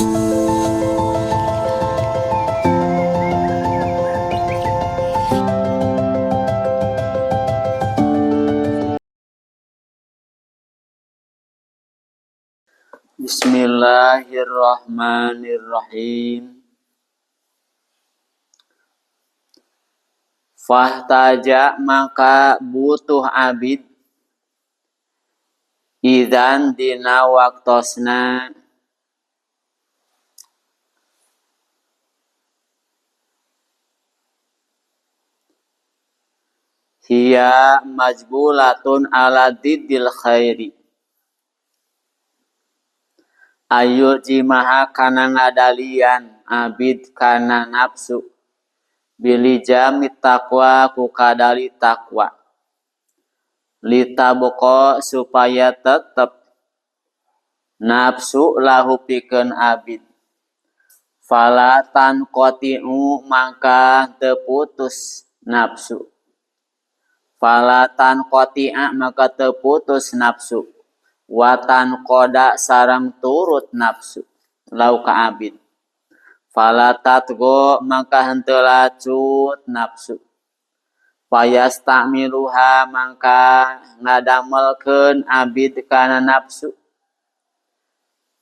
Bismillahirrahmanirrahim. Fahtaja maka butuh abid idzan dina waktosna hiya majbulatun ala diddil khairi ayu jimaha kana ngadalian abid kana nafsu bilijami taqwa ku kadali taqwa litabqa supaya tetep nafsu lahu pikeun abid fala tanqati'u maka teu putus nafsu fala tanqati'a maka teu putus nafsu watan qoda sareng turut nafsu lau ka abid fala tatgo maka henteu lacut nafsu fayastamiluha maka ngadamelkeun abid kana nafsu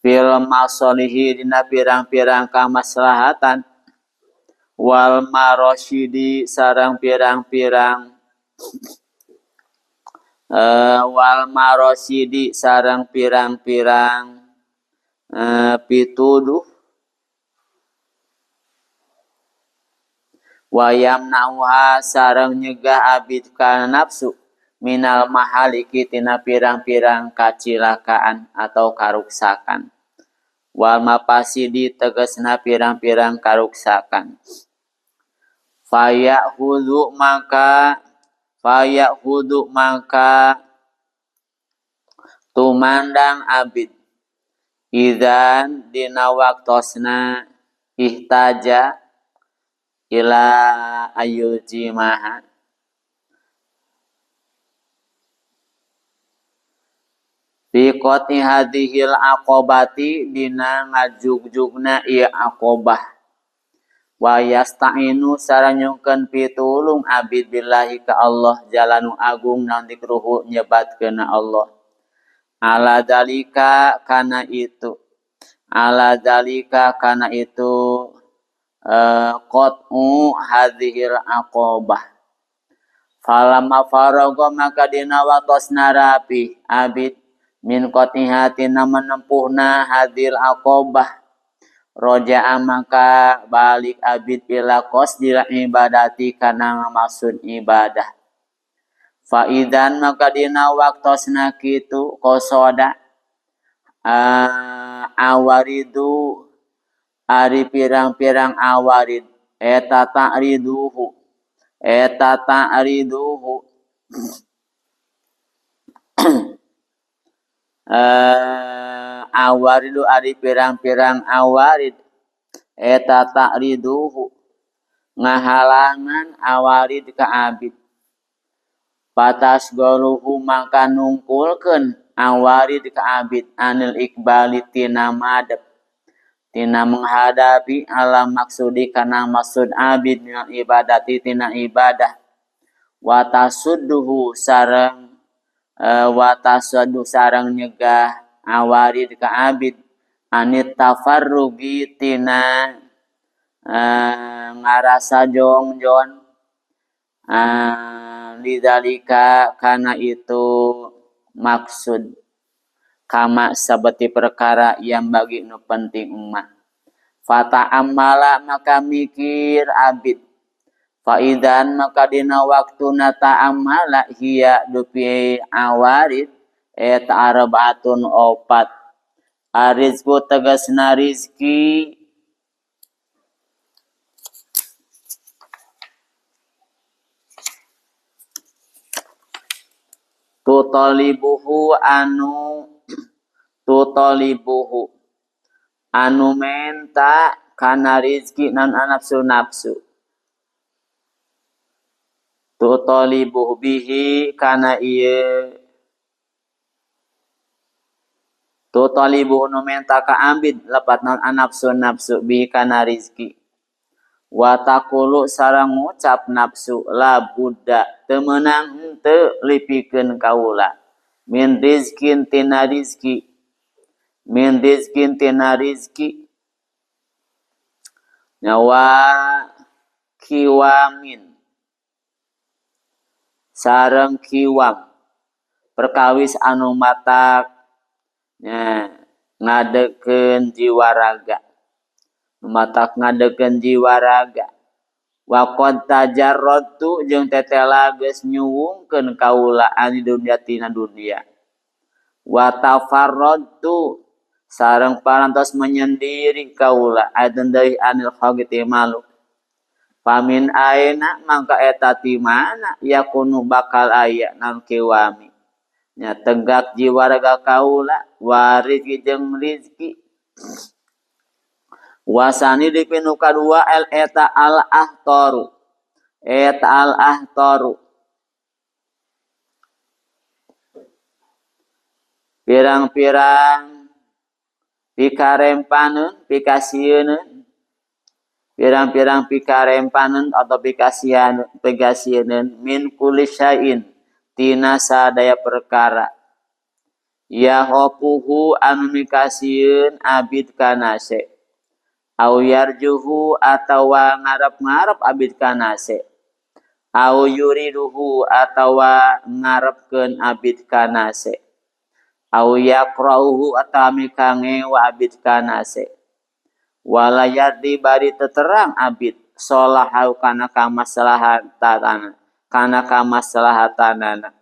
fil masolihi dina pirang-pirang kamaslahatan wal marosyidi sareng pirang-pirang wal marosyidi sareng pirang-pirang pituduh wayam nauha sareng nyegah abid kana nafsu minal mahaliki tina pirang-pirang kacilakaan atau karuksakan wal mapasidi tegasna pirang-pirang karuksakan fayahudu maka tumandang abid idzan dina waktosna ihtaja ila ayujimaha fi qati hadhil aqobati dina ngajugjugna ieu aqobah wa yasta'inu sareng nyungkeun pitulung abid billahi ka Allah jalanu agung naon dikruhu nyebatkeunna Allah ala dalika kana itu qat'u hadhil aqobah falamma faraga maka dina waktosna rapi abid min qatiha tina menempuhna hadhil aqobah roja'a maka balik abid ila qasdil ibadati kana maksud ibadah fa idzan maka dina waktosna kitu qasada awaridu ari pirang-pirang awarid eta ta'riduhu awaridu ari pirang-pirang awarid eta ta'riduhu ngahalangan awarid ka abid patas goluhu maka nungkulkeun awarid ka abid anil ikbali tina madep tina menghadapi ala maksudi kana maksud abid minal ibadati tina ibadah wa tasudduhu sareng watasadu sareng nyegah awarid ka abid anit tafarrugi tina ngarasa jongjon lidzalika kana itu maksud kama sabeti perkara yang bagi nu penting ummah fata'ammala maka mikir abid faidan maka dina waktuna ta'ammala hiya dupi awarid eta arbaatun opat arizku tegasna rizki tutalibuhu anu menta kana rizki nan nafsu nafsu tutalibuhu bihi kana ieu Tutalibu nu menta ka abid lepat naon anafsu nafsu bi kana rizki. Wa taqulu sareng ngucap nafsu la budda teu meunang henteu lipikeun kaula min rizkin tina rizki min rizkin tina rizki nyawa kiwamin sareng kiwam perkawis anu matak nya ngadekeun jiwa raga matak ngadekeun jiwa raga wa qad tajarratu jeung tetela geus nyuwungkeun kaula ani dunya tina dunia wa tafarradtu sareng parantos menyendiri kaula ayeuna deui anil khagiti malu pamin aena mangka eta ti mana yakunu bakal aya naon kiwami nya tegak jiwa raga kaula wa rizki jeung rizki wasani di pinu kadua el eta al ahtaru eta al ahtaru pirang-pirang pikarempaneun pikasieun pirang-pirang pikarempaneun atau pikasian pikasieun min kulli syai'in tina sadaya perkara yahopuhu anu mikasieun abid kana se au yarjuhu atawa ngarep-ngarep abid kana se au yuriduhu atawa ngarepkeun abid kana se au yaqra'uhu atawa mikangewa abid kana se wala yardi bari teterang abid solahau kana kamaslahatana kana kamaslahatanana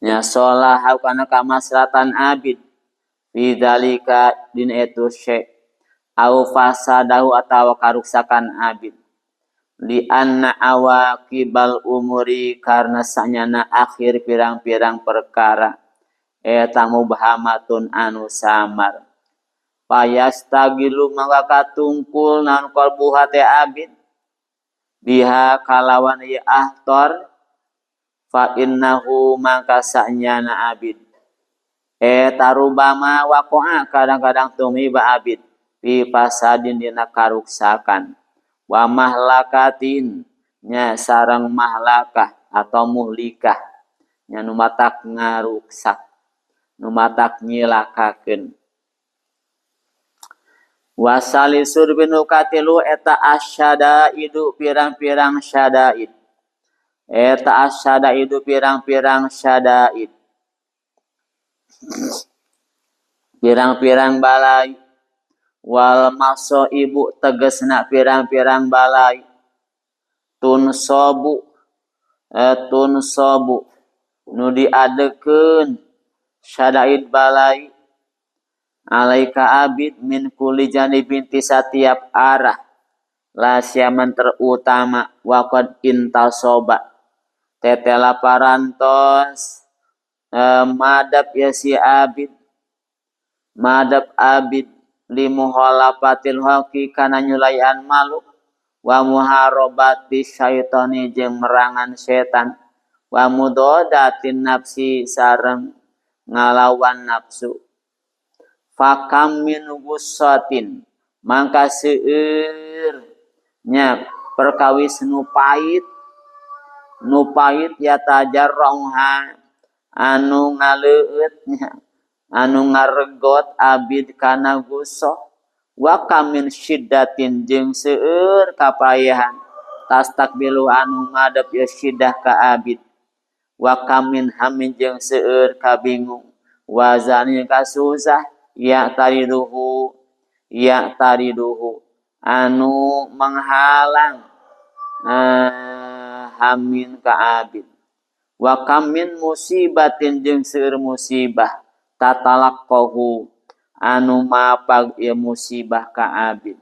nya solahau kana kamaslahatan abid bidzalika dina itu syai au fasadahu atawa karuksakan abid li anna awaqibal umuri karena sanyana akhir pirang-pirang perkara eta mubhamatun anu samar payastagilu mangga katungkul naon qalbu hate abid biha kalawan ieu ahtar fa innahu mangka sanyana abid eta rubama waqa'a kadang-kadang tumiba abid fi fasadin dina karuksakan wa mahlakatin nya sareng mahlakah atau muhlikah nya nu matak ngaruksak nu matak nyilakakeun wasalisur binu katilu eta asyadaidu pirang-pirang syadaid eta asyadaidu pirang-pirang syadaid pirang-pirang balai wal masaibu tegesna pirang-pirang balai tunsobu tunsobu nu diadekeun syadaid balai alaika abid min kulli janibin ti satiap arah la siaman terutama waqad intasoba tetela parantos madab ya si abid madab abid limuhalafatil haqi kana nyulayan makhluk wa muharabati syaitani jeung merangan setan wa mudadatin nafsi sareng ngalawan nafsu fakam min gussatin mangka seueur nya perkawis nu pait ya tajarrauha anu ngaleueut nya anu ngaregot abid kana gusoh wa kamin syiddatin jeung seueur kapayahan tastakbilu anu ngadep ieu syiddah ka abid wa kamin hamin jeung seueur kabingung wazani kasusah ya tariduhu anu menghalang hamin ka abid wa kamin musibatin jeung seueur musibah tatalaqahu anu mapag ieu musibah ka abid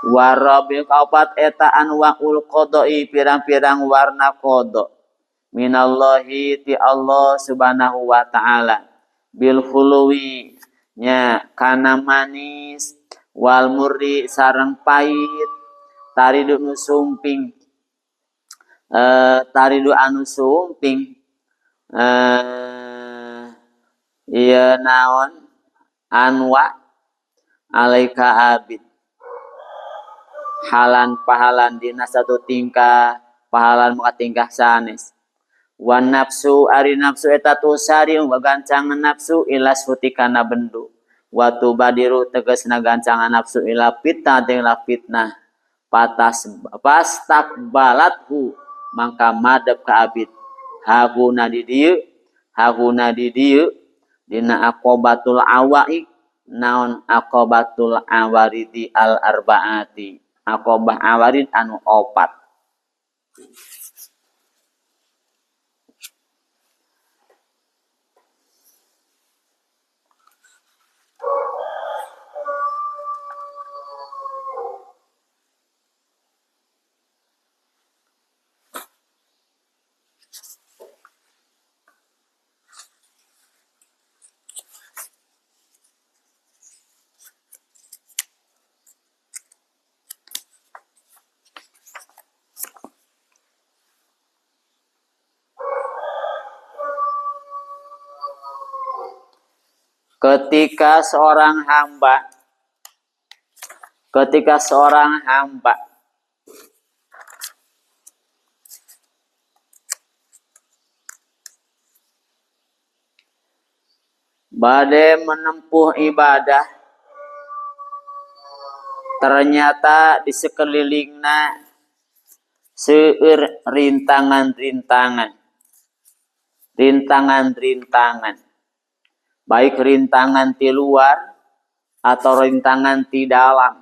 warabi kaopat eta anwaul qada'i pirang-pirang warna qada minallahi ti Allah subhanahu wa ta'ala bil khuluwi nya kana manis wal murri sareng pahit taridu nu sumping taridu anu sumping Ieu naon anwa alaika abid halan pahalan dina satu tingkah pahalan maka tingkah sanes wan nafsu ari nafsu eta tusari gagancangan nafsu ila suti kana bendu watu badiru tegasna gancangan nafsu ila fitnah teh fitnah patas pastakbalathu mangka madep ka abid haguna di dieu dina aqobatul awai naon aqobatul awaridi al arbaati aqobah awarid anu opat. Ketika seorang hamba bade menempuh ibadah, ternyata di sekelilingna seueur rintangan-rintangan, baik rintangan di luar atau rintangan di dalam,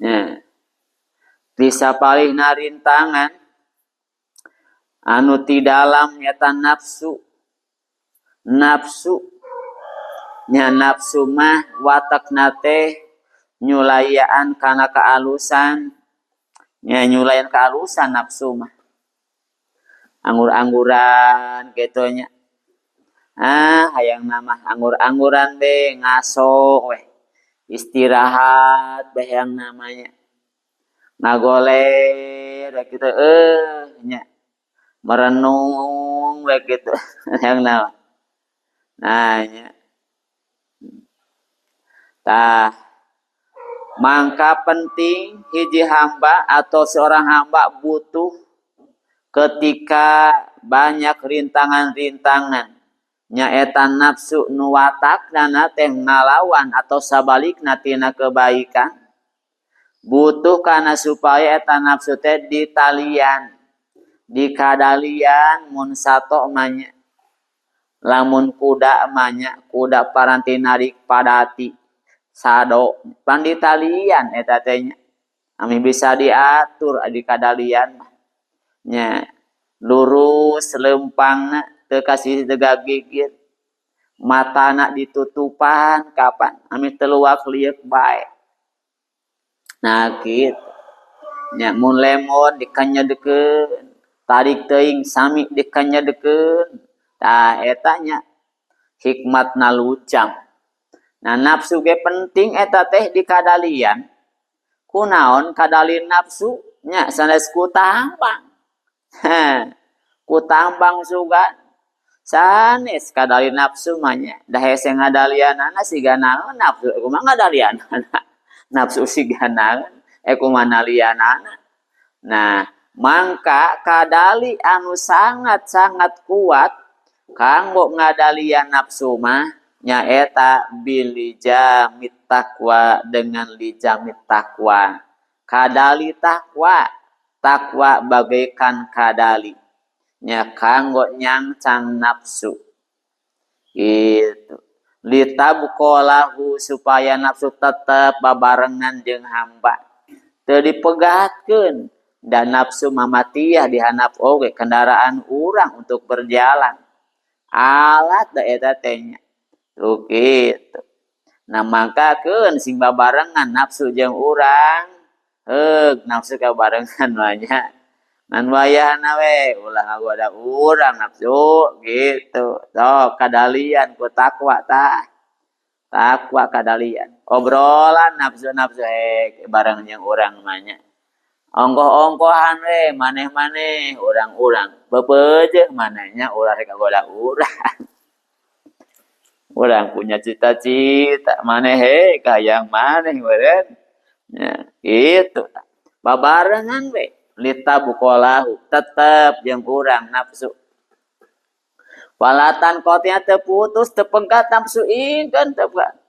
Nah, bisa palihna rintangan anu ti dalam nyata nafsu, nya nafsu mah watakna teh nyulayaan kana kaalusan, nya nyulayan kaalusan nafsu mah. Anggur-angguran kitu nya. Ah, hayang nama anggur-angguran be ngaso weh. Istirahat be hayang namanya. Ngagoler we kitu nya. Merenung we kitu hayang nama. Nah nya. Tah, mangka penting hiji hamba atau seorang hamba butuh ketika banyak rintangan-rintangan nyaeta nafsu nu watakna teh ngalawan atau sabalikna tina kebaikan, butuh kana supaya eta nafsu teh ditalian, dikadalian mun sato mah nya. Lamun kuda mah nya, kuda paranti narik padati sado pan ditalian eta teh nya. Ami bisa diatur dikadalian mah. Nya lurus lempangna teu kasih tegak gigit, matana ditutupan kapan ami teluak lieuk bae. Nah kitu nya mun lemon dikanyedekeun, tarik teuing sami dikanyedekeun. Tah eta nya hikmatna lucang. Nah nafsu ge penting eta teh dikadalian. Kunaon kadalin nafsu nya sanes ku tambang. Ku tambang sugan sanes kadali nafsu mah nya. Da hese ngadalianana siga naon nafsu kumaha ngadalianana nafsu siga naon kumaha nalianana. Nah mangka kadali anu sangat-sangat kuat kanggo ngadalian nafsu mah nyaeta bilijamit takwa, dengan lijamit takwa. Kadali takwa, takwa bagaikan kadali nya kanggo nyangcang nafsu gitu. Litabqalahu supaya nafsu tetep babarengan jeung hamba, teu dipegatkeun dan nafsu mamatiah dihandap oge kendaraan urang untuk berjalan alat da eta teh nya. Tuh gitu. Nah mangka keun sing babarengan nafsu jeung urang, heug nafsu kabarengan mah nya. Ngan wayahna we ulah ngagoda urang nafsu gitu. Sok kadalian ku takwa tah. Takwa kadalian. Obrolan nafsu-nafsu bareng jeung urang mah nya. Ongkoh-ongkohan we maneh-maneh urang-urang bepeujeuh manehnya ulah rek kagoda urang. Urang punya cita-cita maneh he kahayang maneh meureun. Nya kitu babarengan we litabuqalahu tetep jeung urang nafsu. Walatan kotinya teu putus teu pegat nafsu ingkeun teu pegat.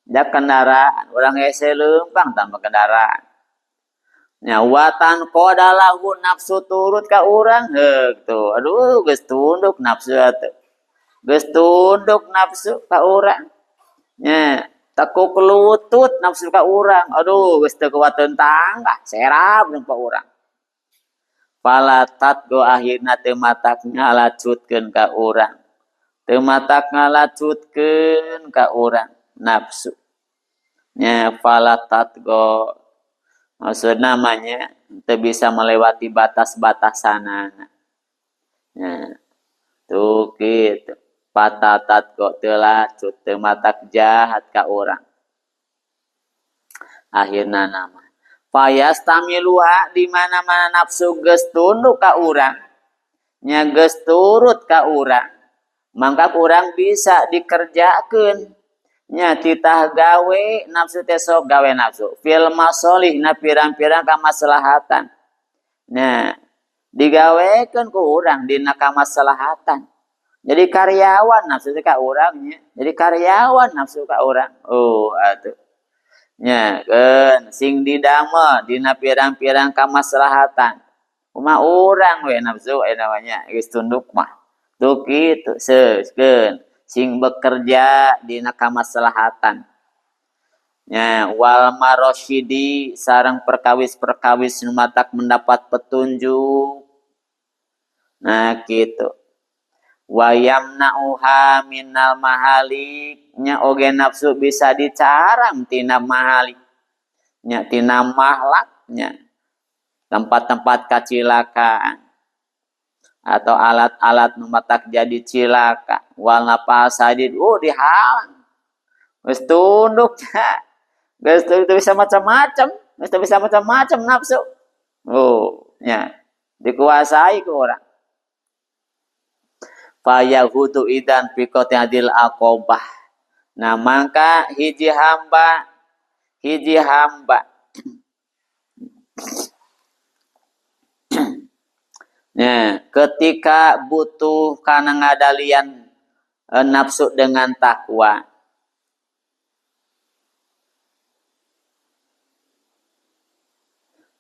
Ja kendaraan urang hese leumpang tambah kendaraan. Nya watan qadalahu nafsu turut ka urang heuk tuh. Aduh geus tunduk nafsu atuh. Geus tunduk nafsu ka urang. Nya tekuk lutut nafsu ka urang. Aduh geus teu kuateun tangga serap nempo urang. Palatat go akhirna teu matak ngalacutkeun ka urang. Teu matak ngalacutkeun ka urang nafsu. Nya palatat go maksud namanya teu bisa melewati batas-batasanana. Nya tuh kitu. Patatat go teu lacut teu matak jahat ka urang. Akhirna nama fayastamiluha di mana-mana nafsu geus tunduk ka urang, nya geus turut ka urang, mangka urang bisa dikerjakeun. Nya titah gawe nafsu teh sok gawe nafsu fil masolih na pirang-pirang kamaslahatan. Nya digawekeun ku urang dina kamaslahatan. Jadi karyawan nafsu teh ka urang nya, jadi karyawan nafsu ka urang. Oh atuh. Nya keun sing didamel dina pirang-pirang kamaslahatan. Kumaha urang we nafsu aya namanya geus tunduk mah. Tuh kitu seuskeun sing bekerja dina kamaslahatan. Nya wal marosyidi sareng perkawis-perkawis nu matak mendapat petunjuk. Nah kitu. Wa yamna'uha minal mahalik nya oge nafsu bisa dicarang tina mahalik nya tina mahlak nya tempat-tempat kacilakaan atau alat-alat nu matak jadi cilaka wal nafasadid oh dihalang geus tunduk nya geus teu bisa macam-macam geus teu bisa macam-macam nafsu oh nya dikuasai ku urang. Fayahudu idan fi qat'il aqobah. Nah maka hiji hamba nah, ketika butuh kana ngadalian nafsu dengan takwa,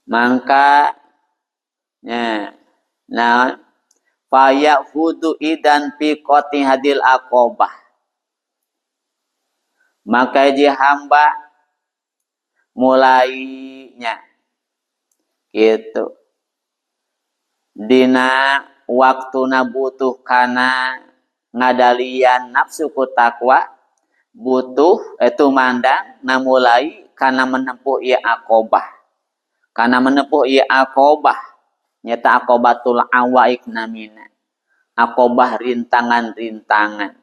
maka nya nah fayahudu idan fi qati hadil aqobah. Maka hiji hamba mulainya gitu dina waktuna butuh kana ngadalian nafsu ku takwa butuh itu mandang na mulai kana menempuh ieu aqobah, kana menempuh ieu aqobah nyata aqobatul awaik namina aqobah rintangan-rintangan.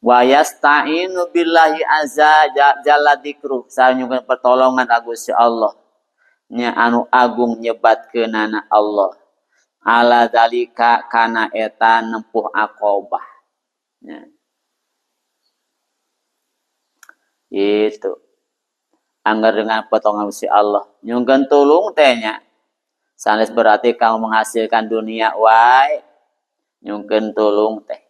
Wa yasta'inu billahi azza jalla dzikruh sanyukeun pertolongan Gusti Allah nya anu agung nyebatkeunana Allah ala zalika kana eta nempuh aqobah nya itu anggar dengan pertolongan Gusti Allah nyungkeun tulung teh nya sanes berarti kamu menghasilkan dunia wae nyungkeun tulung teh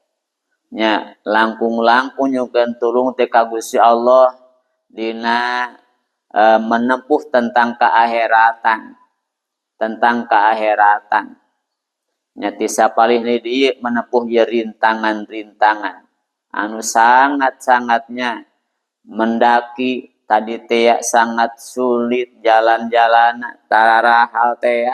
nya langkung-langkung nyungkeun tulung teh ka Gusti Allah dina menempuh tentang keakhiratan, tentang keakhiratan nya ti sapalih ni dieu menempuh ieu rintangan-rintangan anu sangat-sangatnya mendaki tadi teh sangat sulit jalan-jalan tararahal teh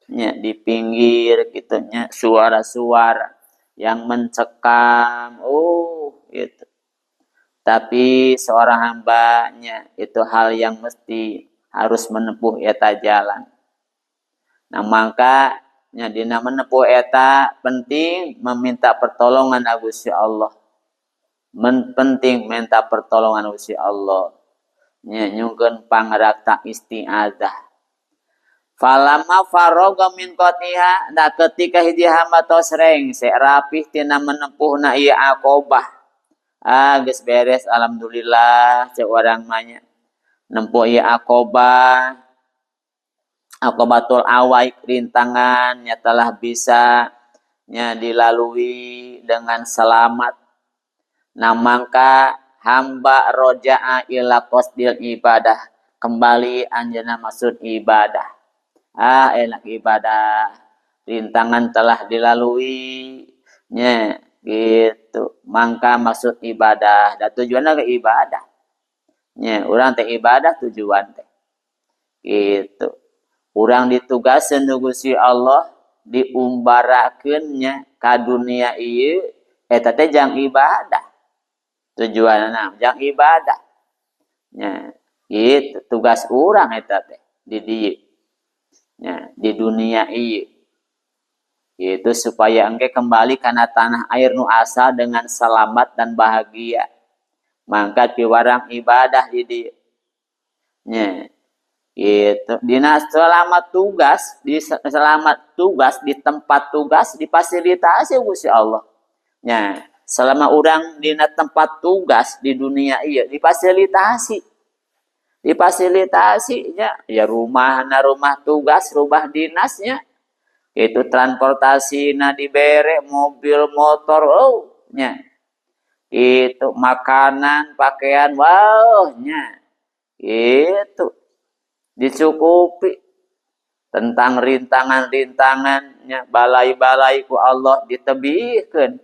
nya di pinggir kitu nya suara-suara yang mencekam oh gitu. Tapi seorang hambanya itu hal yang mesti harus menempuh eta jalan. Nah maka nya dina menempuh eta penting meminta pertolongan Gusti Allah. Penting minta pertolongan Gusti Allah. Nya nyungkeun pangrakta isti'adzah. Falamma faraga min qatiha, nah ketika hiji hamba tos rengse rapih tina menempuhna ieu Aqabah. Ah, geus beres alhamdulillah cek urang mah nya. Nempuh ieu Aqabah. Aqabatul awaik rintangan nya telah bisa nya dilalui dengan selamat. Nah mangka hamba roja'a ila qasdil ibadah, kembali anjeunna maksud ibadah. Ah, enak ibadah, rintangan telah dilalui nya gitu. Mangka maksud ibadah, da tujuanna ke ibadah. Nya urang teh ibadah tujuan teh. Gitu. Urang ditugaskeun ku Gusti Allah diumbarakeun nya ka dunia ieu eta teh jang ibadah. Tujuanna jang ibadah. Nya gitu tugas urang eta teh di dieu. Nya di dunia ieu. Yaitu supaya engke kembali kana tanah air nu asal dengan selamat dan bahagia. Mangka piwarang ibadah di dieu. Nya gitu. Dina selama tugas, di selama tugas di tempat tugas difasilitasi Gusti Allah. Nya, selama urang dina tempat tugas di dunia ieu difasilitasi. Difasilitasi nya, ya rumahna rumah tugas, rumah dinasnya. Itu transportasina dibere mobil, motor, oh nya. Itu makanan, pakaian, wow nya. Itu dicukupi tentang rintangan-rintangannya, balai-balai ku Allah ditebihkeun.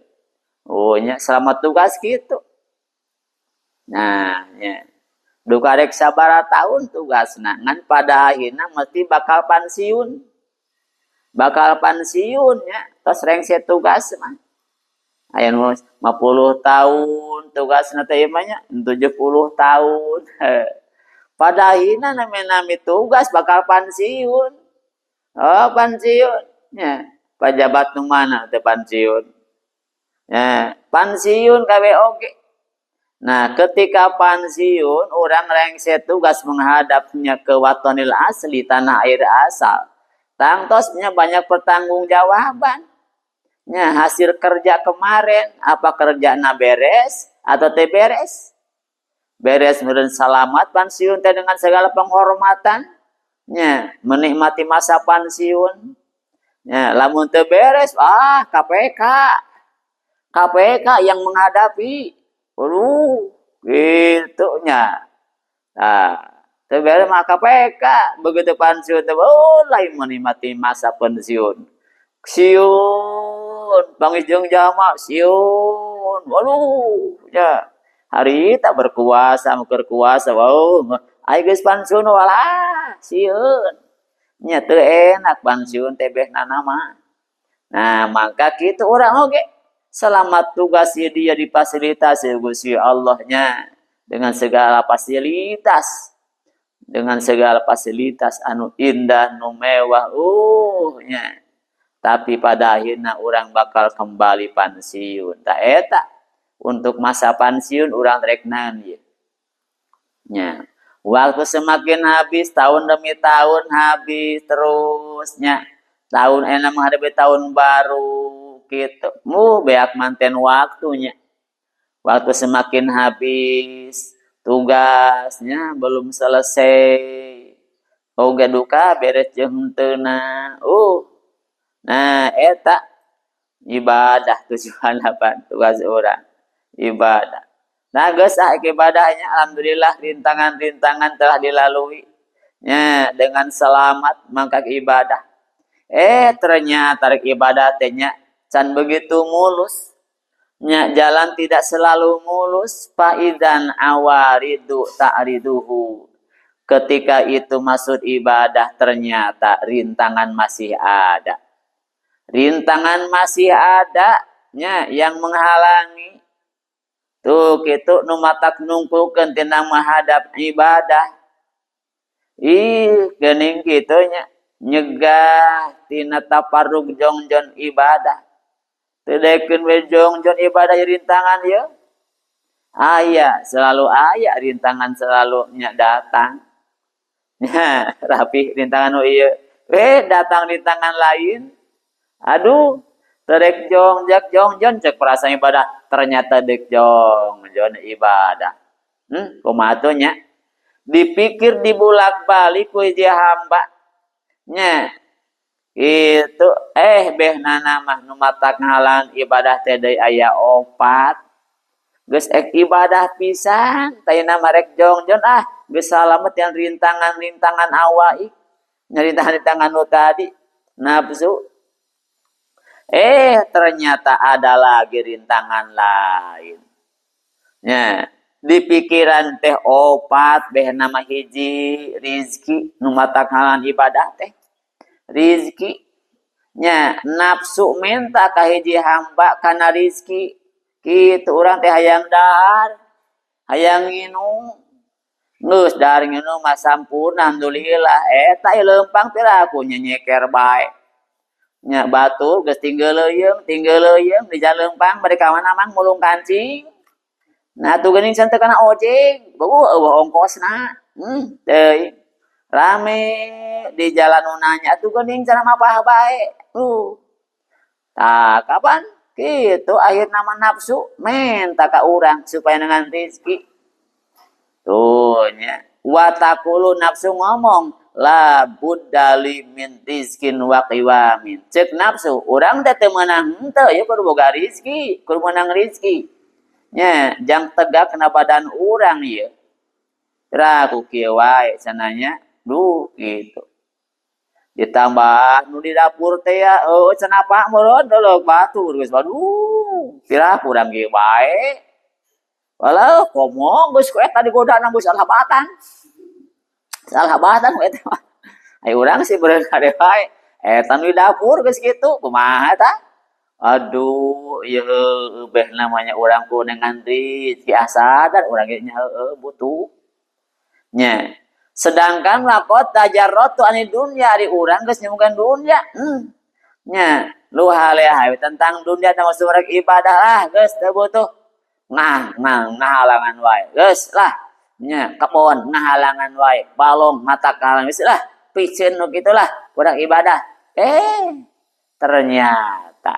Oh nya selama tugas gitu. Nah nya duka rek sabaraha tahun tugasna ngan pada akhirna mesti bakal pensiun. Bakal pensiun nya tos rengse tugas mah. Aya nu 50 tahun tugasna teh mah nya 70 tahun. Pada akhirna nami-nami tugas bakal pensiun. Oh pensiun nya. Pajabat nu mana teh pensiun. Ya, pensiun kabeh oge. Nah, ketika pensiun orang rengse tugas menghadapnya ke watonil asli, tanah air asal. Tangtosnya banyak pertanggungjawaban. Nya hasil kerja kemarin, apa kerjana beres atau teu beres? Beres meureun salamat pensiun teh dengan segala penghormatan. Nya, menikmati masa pensiun. Nya, lamun teu beres, ah KPK. KPK yang menghadapi. Aduh, gitu nya. Nah, teu beres mah KPK, begitu pensiun teh oh lain menikmati masa pensiun. Siun, panggih jeung jalma siun. Waduh, nya. Hari tak berkuasa, nu berkuasa, wow, ai geus pensiun walah, sieun. Nya teu enak pensiun teh behna mah. Nah, maka kitu urang oge selama tugas dia difasilitasi Gusti Allahnya dengan segala fasilitas, dengan segala fasilitas anu indah, nu mewah, nya. Tapi pada akhirnya orang bakal kembali pensiun. Tak eta untuk masa pensiun orang rek naon ieu. Nya. Waktu semakin habis, tahun demi tahun habis terusnya. Tahun enak menghadapi tahun baru gitu. Mu beak manten waktunya. Waktu semakin habis, tugasnya belum selesai. Oge duka beres jeung henteu. Nah, eta ibadah tujuan apa? Tugas orang ibadah. Nah, geus ah ibadahnya alhamdulillah rintangan-rintangan telah dilalui nya dengan selamat mangka ibadah. Ternyata rek ibadah teh nya can begitu mulus. Nya jalan tidak selalu mulus, faidan awaridu ta'riduhu. Ketika itu maksud ibadah ternyata rintangan masih ada. Rintangan masih ada nya yang menghalangi. Tuh kitu nu matak nungkulkeun tina menghadap ibadah. Ih, geuning kitu nya nyegah tina taparrug jongjon ibadah. Teu daekeun we jongjon ibadah rintangan ieu. Aya, selalu aya rintangan selalu nya datang. Nya, rapi rintangan nu ieu. Datang di tangan lain. Aduh, terek jong jak jong jon cek perasaan ibadah, ternyata dek jong jon ibadah. Kumaha tuh nya? Dipikir dibulak-balik ku hiji hamba nya. Itu behna mah nu matak ngahalangan ibadah teh deui aya opat. Geus ek ibadah pisan, tayna marek jongjon ah, geus salamet yang rintangan-rintangan awaik, rintangan-rintangan nu tadi nafsu. Ternyata ada lagi rintangan lain. Nya, di pikiran teh opat behna mah hiji rizki nu matak ngahalangan ibadah teh. Rizki nya nafsu minta ka hiji hamba kana rizki. Kitu urang teh hayang dahar, hayang nginum. Geus dahar nginum mah sampurna alhamdulillah. Eta ieu leumpang piraku nyenyeker bae. Nya batur geus tinggal leuyeung, tinggal leuyeung di jalan leumpang bari ka mana mang mulung kancing. Nah tuh geuning can teu kana ojek, beuh eueuh ongkosna. Teuing. Rame di jalan nu nanya atuh geuning cenah mapah bae. Tah kapan? Kitu akhirna mah nafsu menta ka urang supaya dengan rezeki. Tuh nya wa taqulu nafsu ngomong la buddali min rizkin wa qiwamin. Cek nafsu urang teh teu meunang henteu ieu kudu boga rezeki, kudu meunang rezeki. Nya jang tegak kana badan urang ieu. Raku kieu wae cenah duh gitu. Ditambah nu di dapur teh ya, eueuh cenah pak meureun deuleuh batur geus waduh, piraku urang ge bae. Walau komo geus ku eta digodana geus salah batan. Salah batan ku eta mah. Ai urang sih beureun kade bae. Eta nu di dapur geus kitu, kumaha eta? Aduh, ieu heueuh beh namanya urang ku dengan rezeki asadar urang ge nya heueuh butuh. Nya. Sedangkan lakot tajarratu ani dunya ari urang geus nyemukan dunya. Nya, lu hale-hale tentang dunia teh masuk rek ibadah lah geus teu butuh. Ngah, ngah, ngahalangan wae. Geus lah. Nya, kebon ngahalangan wae, balong mata kahalangan geus lah. Piceun nu kitu lah urang ibadah. Ternyata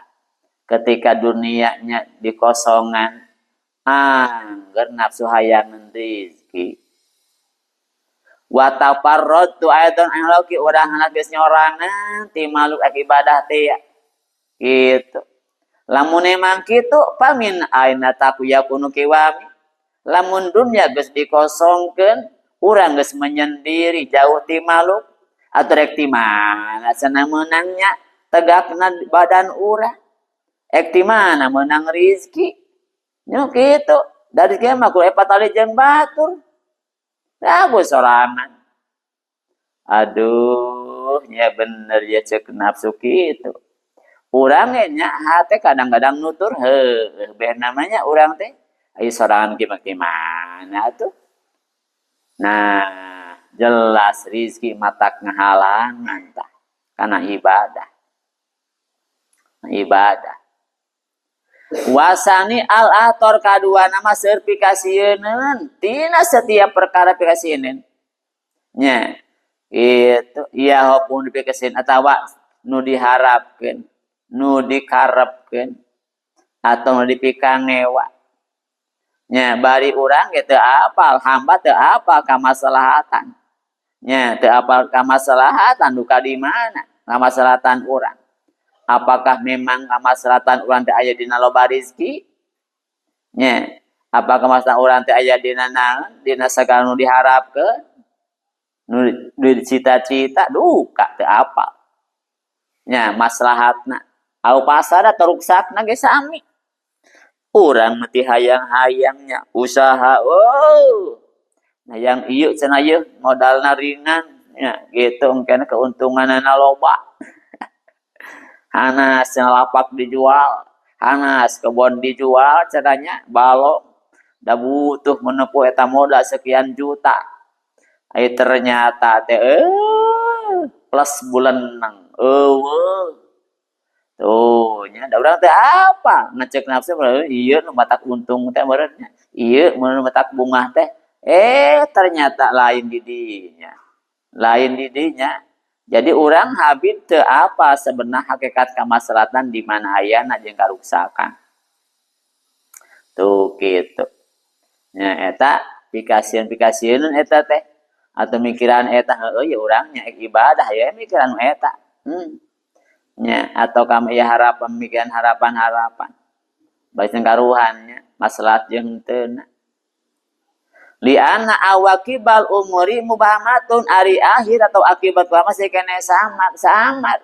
ketika dunianya dikosongan angger nafsu hayang rezeki. Wa tafarratu aidan anloki urang anak geus nyorangan ti makhluk ibadah teh ya. Gitu. Lamun emang kitu pamin aina taku yakunu kiwami. Lamun dunya geus dikosongkeun, urang geus menyendiri jauh ti makhluk, atuh rek ti mana cenah meunangnya tegakna badan urang. Ek ti mana meunang rezeki? Nya kitu. Dari kieu mah kudu patali jeung batur. Aku sorangan. Aduh, nya bener ya cek nafsu kitu. Urang ge nya hate kadang-kadang nutur heuh beh namanya urang teh ai sorangan ki mah gimana atuh. Nah, jelas rizki matak ngahalangan tah kana ibadah. Ibadah. Wasani al-ator kadua nama seueur pikasieun tina setiap perkara pikasieun. Nya, itu ieu hopun dipikasieun atawa nu diharapkeun, nu dikarepkeun atau nu dipikangewa. Nya, bari urang ge teu apal, hamba teu apal kamaslahatan. Nya, teu apal kamaslahatan duka di mana kamaslahatan urang. Apakah memang kamaslahatan urang teh aya dina loba rezeki? Nya, apakah kamaslahatan urang teh aya dina naon? Dina sagala nu diharapkeun? Nu dicita-cita duka teu apal. Nya, maslahatna au pasada teruksakna ge sami. Urang mah ti hayang-hayangnya usaha, oh. Nah, yang ieu cenah ieu modalna ringan nya gitu engkena keuntunganna loba. Hanas cenah lapak dijual, hanas kebon dijual cenahnya balong da butuh menempuh eta modal sekian juta. Ai ternyata teh plus bulan nang eueuh. Tuh nya da urang teh apa ngecek nafsu ieu nu matak untung teh meureun nya. Ieu nu matak bungah teh ternyata lain di dinya. Lain di dinya. Jadi urang habib teu apa sebenarnya hakikat kamaslahatan di mana ayana jeung karuksakan. Tuh kitu. Nya eta pikasieun-pikasieun eta teh atau mikiran eta heueuh ya urang nya ibadah ya mikiran eta. Nya atau kami ya harapan mikiran harapan-harapan. Bae karuhannya maslahat jeung teu. Li'anna awakibal umuri mubahamatun ari akhir atau akibat perkara masih kene samar samar.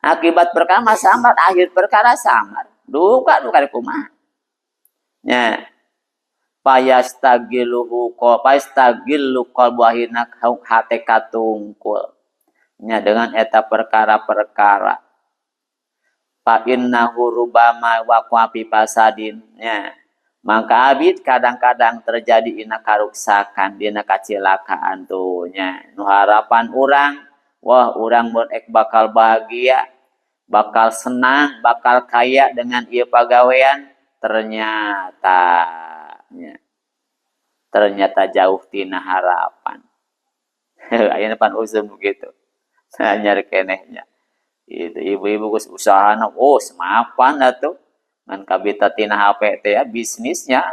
Akibat perkara samar, akhir perkara samar. Duka duka kumaha. Nya payastagiluhu ko payastagilu qalbu akhirna hate katungkul. Nya dengan eta perkara-perkara. Fa innahu rubama waqa'a fi fasadin. Nya maka abid kadang-kadang terjadi ina karuksakan, dina kacilakaan tuh nya. Nu harapan urang, wah urang mun ek bakal bahagia, bakal senang, bakal kaya dengan ieu pagawean, ternyata nya, ternyata jauh tina harapan. Ayeuna pan usum begitu. Anyar keneh nya. Itu ibu-ibu geus usahana, oh semapan atuh. Ngan kabita tina HP teh ya bisnisnya.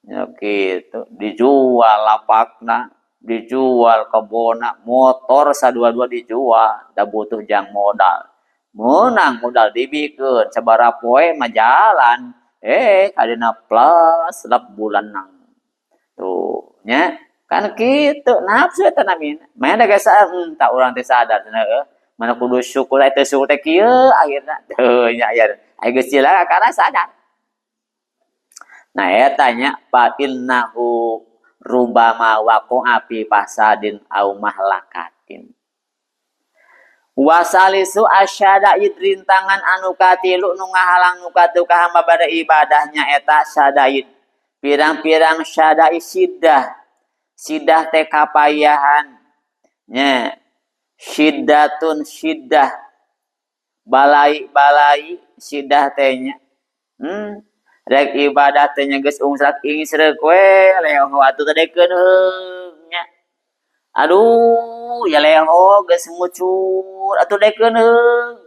Ya gitu, dijual lapakna, dijual kebona, motor sadua-dua dijual, da butuh jang modal. Menang modal dibikeun sabaraha poe mah jalan. Kadina plus lep bulan nang. Tuh nya kan kitu nafsu eta namina. Mana geus tak urang teh sadar cenah heueuh. Mana kudu syukur eta syukur teh kieu akhirna. Teu nya aya. Ai geus cilaka karena sadar. Nah eta nya fa innahu rubama waqa'a fi fasadin au mahlakatin. Wasalisu asyadaid rintangan anu katilu nu ngahalang nu katuh ka hamba bade ibadahnya eta syadaid. Pirang-pirang syadaid sidah. Sidah teh kapayahan. Nya syiddatun syiddah. Balai-balai sidah teh nya. Rek ibadah teh nya geus ungsrak ingsreuk we leho atuh teh dekeun heung nya. Aduh, ya leho geus ngucur atuh dekeun heung.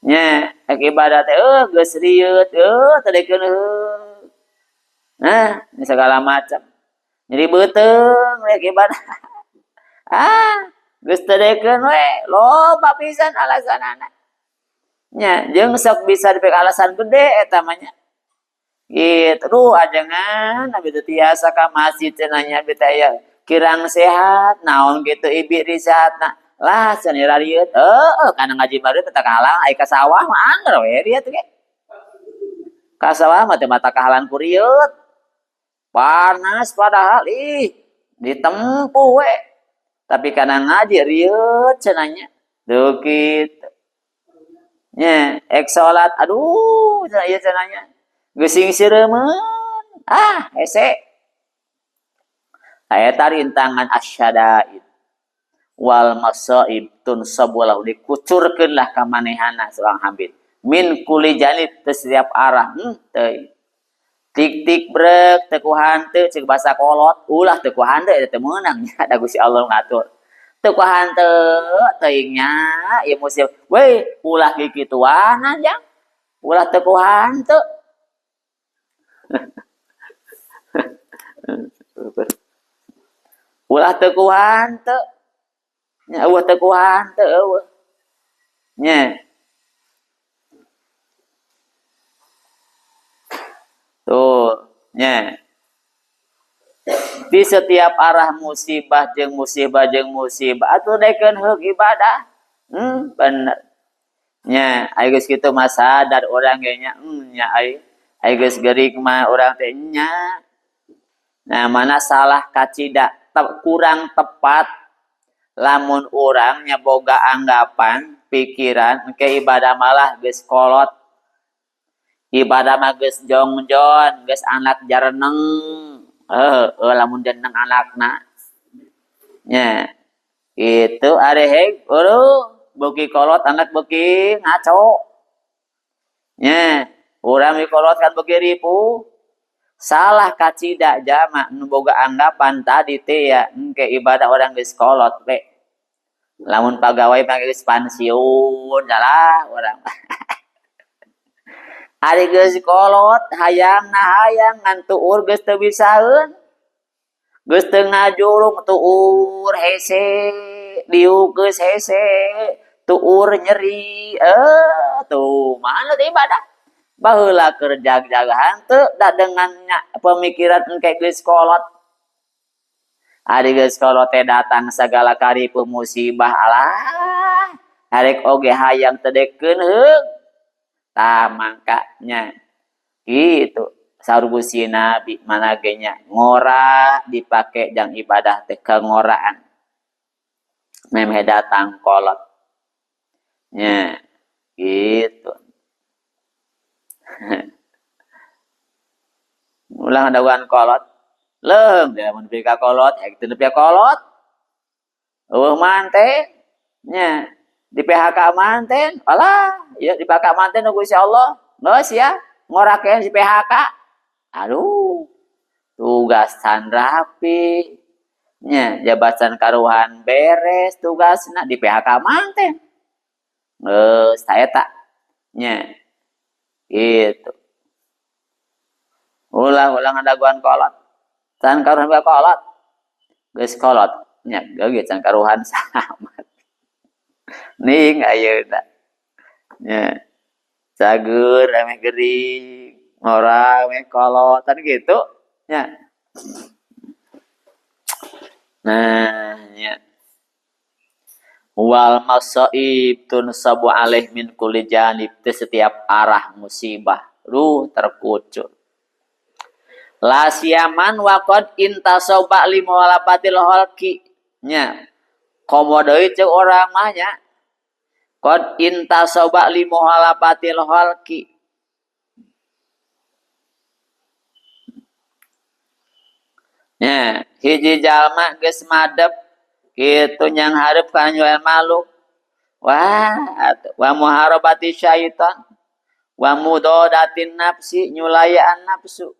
Nya, rek ibadah teh geus rieut teh dekeun heung. Nah, ini segala macam. Nyeri beuteung rek ibadah. Ah, geus teu dekeun we, loba pisan alasanana. Nya, jeung sok bisa dipek alasan gede eta mah nya. Gitu, duh ajengan abi teu tiasa ka masjid cenah nya abi teh aya kirang sehat, naon kitu ibi risehatna. Lah cenah rarieut, heueuh kana ngaji baru teh kahalang ai ka sawah mah angger we rieut ge. Ka sawah mah teh mata kahalang ku rieut. Panas padahal ih ditempuh we. Tapi kana ngaji rieut cenah nya. Duh kitu. Nya, ek salat aduh cenah ieu cenah nya. Geus sireumeun. Ah, hese. Eta rintangan asyadaid wal masaib tunsabu lahu dikucurkeun lah ka manehana seorang habib. Min kulli janib teu setiap arah. Teu. Tik-tik brek teu ku hanteu ceuk basa kolot, ulah teu ku hanteu eta teu meunang nya da Gusti Allah ngatur. Teu ku hanteu teuing nya ieu musibah. Weh, ulah kikituanan jang. Ulah teu ku hanteu. Ulah teu ku hanteu. Nya eueuh teu ku hanteu eueuh. Nya. Tuh, nya. Di setiap arah musibah jeung musibah jeung musibah atuh dekeun heug ibadah. Bener. Nya, ai geus kitu mah sadar urang ge nya, nya ai ai geus geurik mah urang teh nya. Nah, mana salah kacida, kurang tepat lamun urang nya boga anggapan, pikiran engke ibadah malah geus kolot. Ibadah mah geus jongjon, geus anak jareneng. Heuh, lamun jeneng anakna. Nya. Itu areheg eueuh beuki kolot anak beuki ngaco. Nya, urang kolot kan beuki ripuh. Salah kacida jama nu boga anggapan tadi teh ya engke ibadah orang geus kolot we. Lamun pagawai mah geus pensiun salah urang. Ari geus kolot hayang na hayang ngan tuur geus teu bisaeun. Geus teu ngajurung tuur hese, diuk geus hese, tuur nyeri. Tuh mana teh ibadah. Baheula keur jag-jaga henteu da dengan pemikiran engke geus kolot. Ari geus kolot teh datang sagala karipu musibah alah. Arek oge hayang teu dekeun heug. Tah mangkanya gitu saur Gusti Nabi mana ge nya ngora dipake jang ibadah teh kengoraan. Memeh datang kolot. Nya gitu. Ulah ngadaguan kolot. Leung dia mun nepi ka kolot, hek teu nepi ka kolot. Eueuh manten nya di PHK manten, alah, ya di PHK manten nu Gusti Allah. Geus ya, ngorakeun si PHK. Aduh, tugas can rapi. Nya jabatan karuhan beres tugasna di PHK manten. Geus ta eta. Nya. Gitu. Ulah-ulah ngadaguan kolot. Can karuhan bae kolot. Geus kolot nya geus can karuhan samat. Ning ayeuna. Nya. Cager ameh gering, ngora ameh kolot kan gitu nya. Nah, nya. Wal masaib tunsabu alaih min kulli janib, di setiap arah musibah ruh terkucur. La siaman wa qad intasoba li muwalafatil khalqi nya. Komo deui ceuk urang mah nya. Qad intasoba li muwalafatil khalqi. Nya, hiji jalma geus madep kitu nyang hareup kana nyulan makhluk. Wah, wa muharabati syaitan wa mudadatin nafsi nyulayaan nafsu.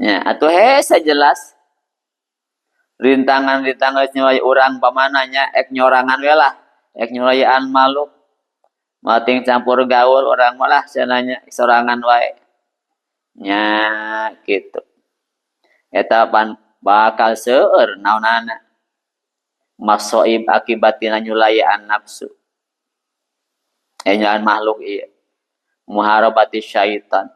Nya, atuh hese jelas. Rintangan-rintangan nyulai urang pamananya ek nyorangan we lah, ek nyulayaan makhluk. Mating campur gaul urang malah cenanya sorangan wae. Nya kitu. Eta pan bakal seueur naonana. Masoib akibatina nyulayaan nafsu. Nyulayaan makhluk ieu. Muharabati syaitan.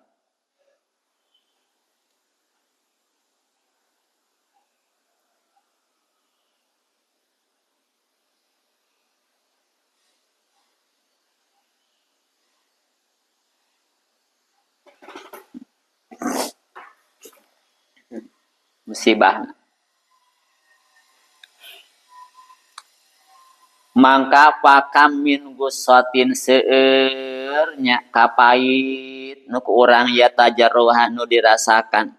Musibah. Mangka pakam min gusotin seueur nya kapait nu ku urang ya tajarruhan nu dirasakan.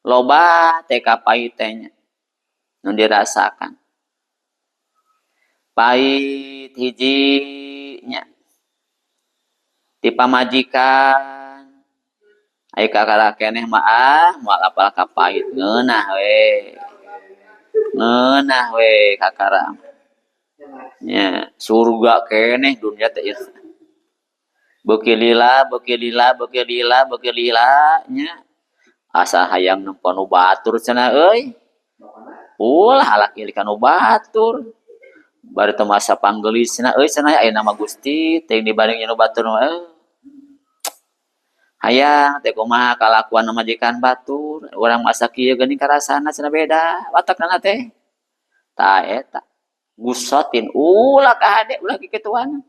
Loba teh kapait teh nya nu dirasakan. Pait hiji nya ti pamajikan. Ai kakara keneh mah ah moal apal kapait ngeunah we. Ngeunah we kakara. Nya surga keneh dunia teh ieu. Beuki lila, beuki lila, beuki lila, beuki lila nya. Asa hayang nempo nu batur cenah euy. Ulah alak ieu ka nu batur. Bari teu masa panggelisna euy cenah aya nama Gusti teuing dibanding nu batur mah euy. Hayang teh kumaha kalakuan majikan batur, urang masa kieu geuning karasana cenah beda watakna teh. Tah eta gusotin ulah ka hade ulah kikituan.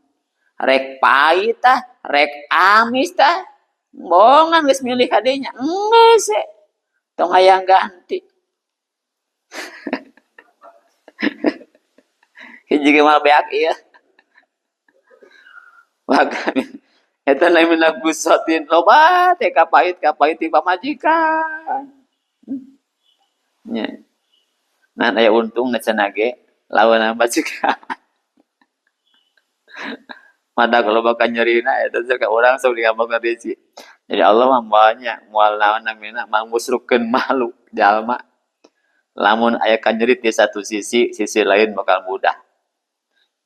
Rek pahit tah, rek amis tah, bongan geus milih kadenya. Geus we. Tong hayang ganti. Hiji ge mah beak ieu. Bahkan eta namina gusotin loba teh kapait-kapait ti pamajikan. Nya. Ngan aya untung cenah ge lawan majikan. Mata kalau bakal nyerina eta teh ka urang sok digambarkeun rizki. Jadi Allah mah moalnya moal naon namina mangmusrukkeun makhluk jalma. Lamun aya kanyerit di satu sisi, sisi lain bakal mudah.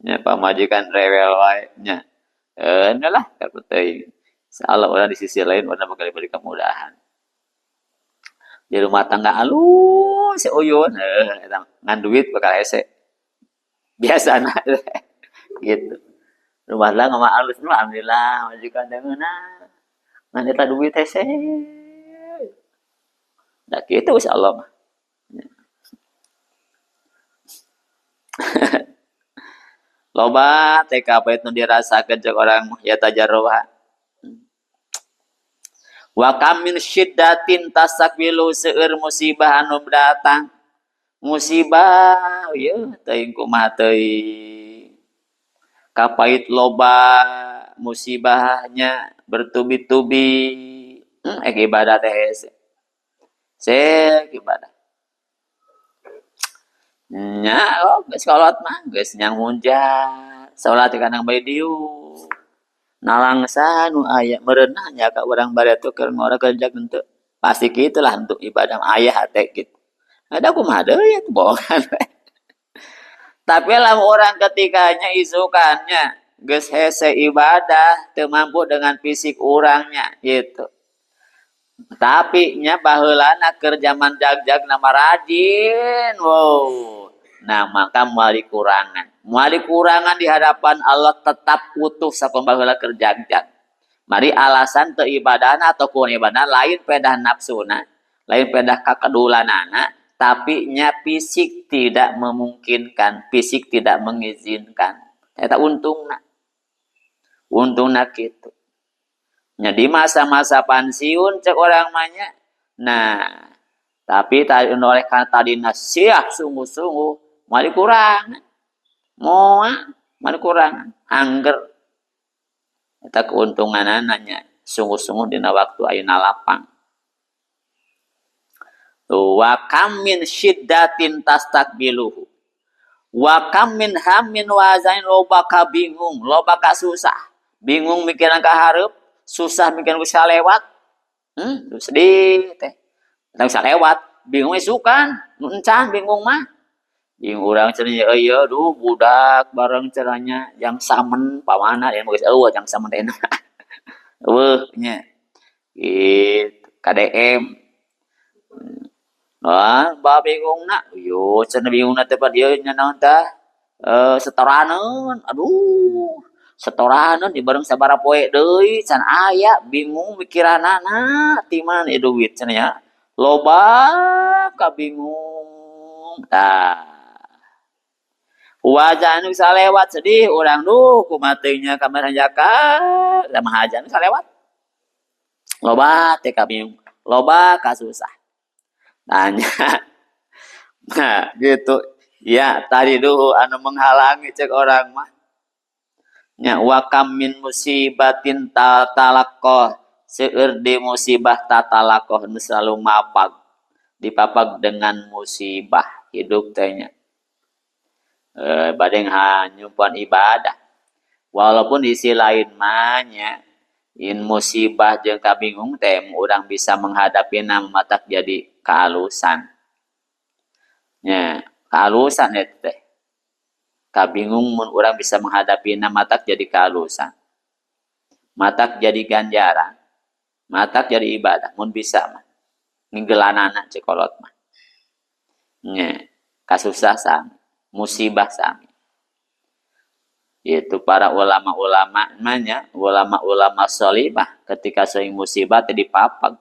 Nya pamajikan rewel wae nya. Lah teuing. Insyaallah urang di sisi lain urang bakal diberi kemudahan. Di rumah tangga alus si uyun eta ngan duit bakal hese. Biasana gitu. Rumah tangga mah alus mah alhamdulillah majikan teh ngeunah. Ngan eta duit hese. Da kitu insyaallah mah. Loba TKP nu dirasakeun cek urang mah ya tajarruha. Wa kam min syiddatin tasakbilu seueur musibah anu datang. Musibah ieu teuing kumaha teuing. Kapait loba musibahnya bertubi-tubi. Ek ibadah teh hese. Sek ibadah. Nya, oh, geus kolot mah geus nyang hunjat. Salat kadang bae diuk. Nalangsa nu aya meureunah nya ka urang bareto keur ngora kerja henteu. Pasti kitulah untuk ibadah aya hate kitu. Ada kumaha deui atuh bohongan. Tapi lamun urang ketikanya isukannya geus hese ibadah teu mampu dengan fisik urangnya gitu. Tapi nya baheulana keur zaman jag-jag nama rajin. Wow. Nah, maka moal dikurangan. Moal dikurangan di hadapan Allah tetap utuh sakumaha baheula keur jag-jag. Mari alasan teu ibadahna atau kurang ibadah lain pedah nafsuna, lain pedah kakedulanana, tapi nya fisik tidak memungkinkan, fisik tidak mengizinkan. Eta untungna. Untungna kitu. Nya di masa-masa pensiun cek orang mah nya. Nah, tapi tadi oleh karena tadi nasiah sungguh-sungguh moal dikurangan. Moal, moal dikurangan, angger. Eta keuntunganana nya sungguh-sungguh dina waktu ayeuna lapang. Tuh, wa kam min syiddatin tastakbiluhu. Wa kam min hammin wa azain, loba ka bingung, loba ka susah. Bingung mikiran ka hareup, susah mikiran bisa lewat. Sedih teh. Tang bisa lewat, bingung isukan, nu encan bingung mah. Bingung urang cenah ieu duh budak bareng cenahnya jang samen pamana ya geus eueuh jang samen teh. Eueuh nya. Gitu, KDM. Wah, ba bingungna, yo cenah bingungna teh pa dieu nya naon tah? Setoraneun, aduh. Setoraneun di bareng sabaraha poe deui can aya bingung mikiranana ti mana ieu duit cenah nya. Loba kabingung tah. Wajah nu salewat sedih urang duh kumaha teuing nya ka hanjakal sama hajan salewat. Loba teh kabingung, loba kasusah. Tanya. Nah, gitu. Ya, tadi duh anu menghalangi cek orang mah. Nya wa kam min musibatin tatalaqqah, seueur di musibah tatalaqqah nu selalu mapag, dipapag dengan musibah hidup teh nya. Bade nyumpuan ibadah. Walaupun di sisi lain mah nya in musibah jeung kabingung teh urang bisa menghadapina matak jadi kaalusan. Nya, kaalusan eta teh. Kabingung mun urang bisa menghadapina matak jadi kaalusan. Matak jadi ganjaran. Matak jadi ibadah mun bisa mah. Nggelanana cek kolot mah. Nya, kasusah sami, musibah sami. Itu para ulama-ulama mah nya, ulama-ulama sholibah ketika sering musibah teh dipapag.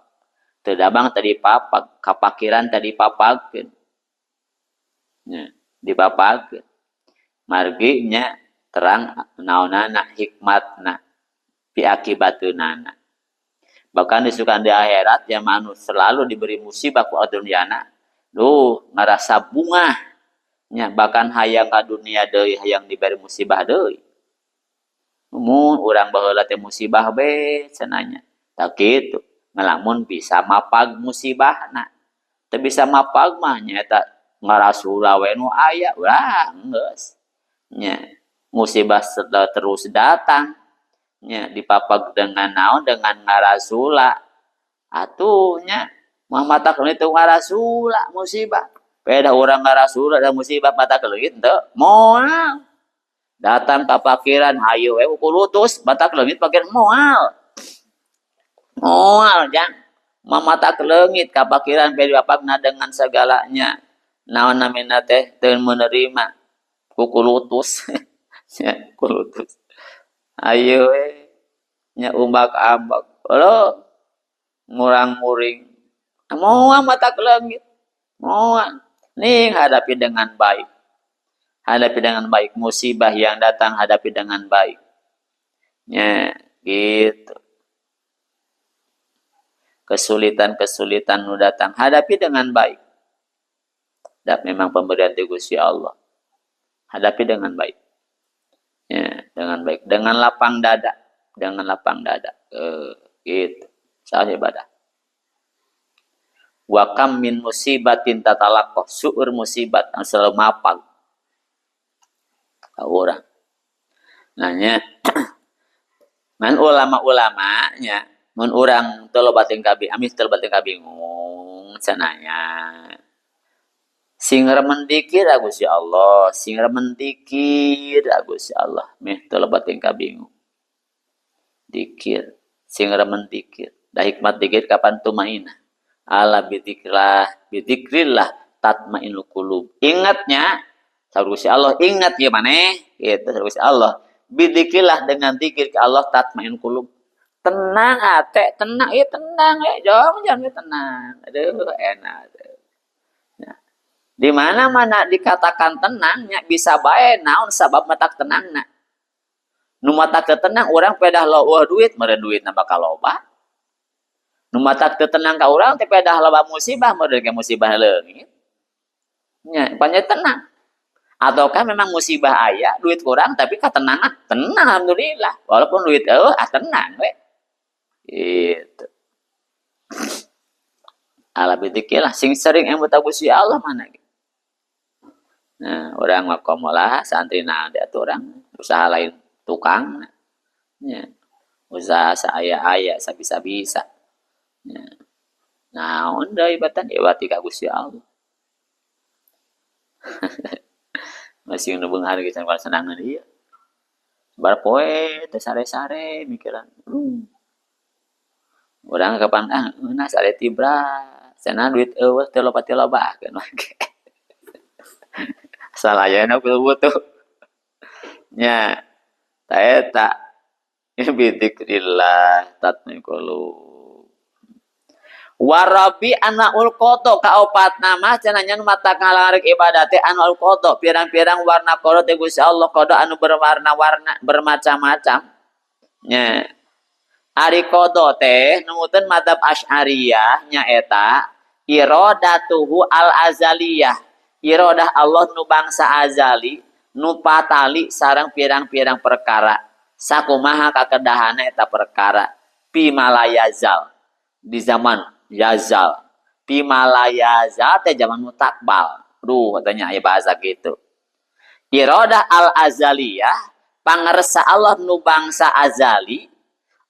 Teu dabang teh dipapag, kapakiran teh dipapagkeun. Nya, dipapagkeun. Margi nya terang naonana hikmatna piakibateunana. Bahkan disukan di akhirat ya manu selalu diberi musibah ku dunyana. Duh, ngarasa bungah. Nya bahkan hayang ka dunia deui hayang diberi musibah deui. Mun urang baheula teh musibah be cenah nya. Tah kitu. Ngalamun bisa mapag musibahna. Teu bisa mapag mah nya eta ngarasula we nu aya urang geus. Nya Musibah terus datang nya, dipapag dengan naon, dengan ngarasula atuh nya, mah matak itu ngarasula musibah. Beda orang ngarasula dan musibah matak leungit teu moal. Datang kapakiran hayu we kulutus matak leungit pakir moal. Moal jang mamatak leungit kapakiran beda bapakna dengan segalanya. Naon namina teh teu menerima kukulutus. Ya, kulutus. Ayo we nya umbak-ambak. Lo ngurang-nguring. Moal matak leungit. Moal. Nih hadapi dengan baik. Hadapi dengan baik musibah yang datang, hadapi dengan baik. Ya, gitu. Kesulitan-kesulitan nu datang, hadapi dengan baik. Dan memang pemberian ti Gusti Allah. Hadapi dengan baik. Ya, dengan baik, dengan lapang dada, dengan lapang dada. Gitu. Salah ibadah. Wa kam min musibatin tatalaqqah, seueur musibat anu selalu mapag ka urang. Nanya ngan ulama-ulama nya mun urang teu loba teuing kabi, amis teu loba teuing kabingung cenanya. Sing remen dikir Gusti Allah, sing remen dikir Gusti Allah, meh teu loba teuing kabingung. Dikir, sing remen dikir. Da hikmat dikir kapan tumainah. Ala bidzikrillah, bidzikrillah tatmainul qulub. Ingatnya saur Gusti Allah, ingat ieu maneh kitu saur Gusti Allah. Bidzikrillah dengan zikir ke Allah tatmainul qulub. Tenang ate, tenang, ieu tenang ya, jong, jong, ieu tenang. Aduh, enak. Nah, di mana-mana dikatakan tenangnya bisa bae naon sabab matak tenangna. Nu matak teu tenang urang pedah loba duit, meureun duitna bakal loba. Nu matak teu tenang ka urang teh pedah loba musibah, meureun ge musibah leungit. Nya, panya tenang. Ataukah memang musibah aya, duit kurang tapi katenangan, tenang alhamdulillah. Walaupun duit eueuh, ah tenang we. Gitu. Ala bidzikrillah sing sering emut Gusti Allah mana ge. Nah, urang mah komo lah santri na atuh urang usaha lain tukang nya. Usaha saaya-aya sabisa-bisa. Nya. Naon deui batan iwati ka Gusti Allah. Masih nu beunghar geus senangan ieu. Bar poe teh sare-sare mikiran. Urang kapan ah ngeunah sare tibra, cenah duit eueuh teu loba teu loba keun we. Asal aya nu butuh. Nya, ta eta bidzikrillah tatmainul qulub. Warabi anaul qada kaopat nama cenah nya nu mata ngalarek ibadah teh anaul qada pirang-pirang warna qada teh Gusti Allah qada anu berwarna-warna bermacam-macam. Nya. Ari qada teh numutkeun madzhab Asy'ariyah nyaeta iradatuhu al-azaliyah. Iradah Allah nu bangsa azali nu patali sareng pirang-pirang perkara. Sakumaha kakedahana eta perkara pimalayazal di zaman yazal. Pimalayazal teh zaman mutakbal. Duh katanya aya bahasa gitu. Iradah al-azaliyah pangersa Allah nu bangsa azali.